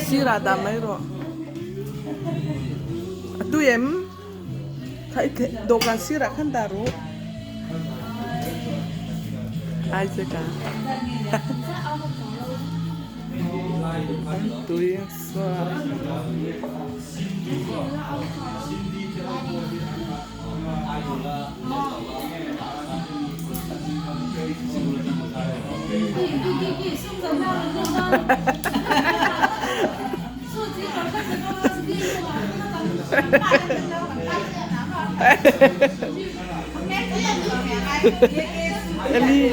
Sirah dah mai rawh. A tui em? Kha i theh dawhkan sirah khan dah rawh. Isaac a. An tui a sa. Eli.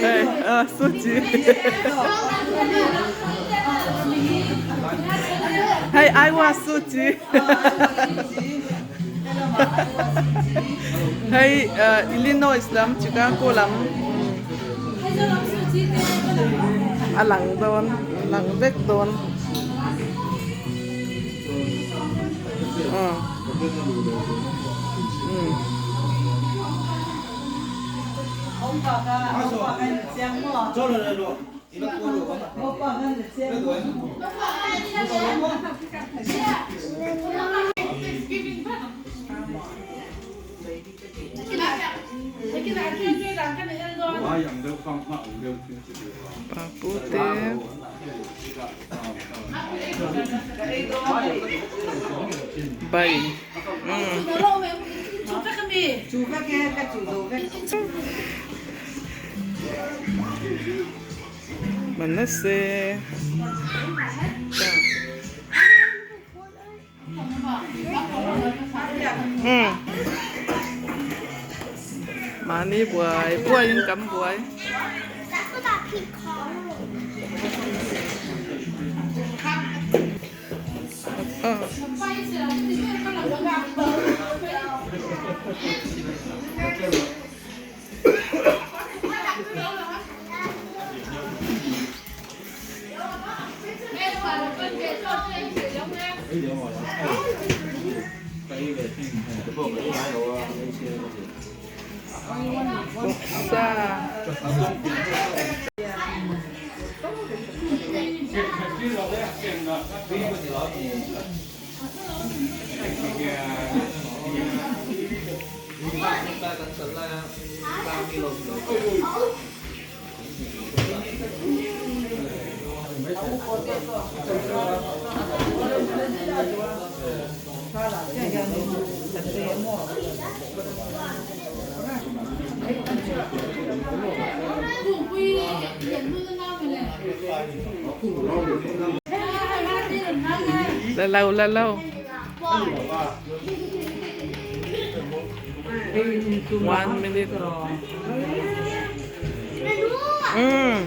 Hey, suji. Hey, I was suji. Hei Illinois lam Chicago lam a lang dawn lang vek dawn. Papute. Bai. Manase. Mahni buai buaiin kan buai. Vawksa. La lo la lo. One minute. Mm.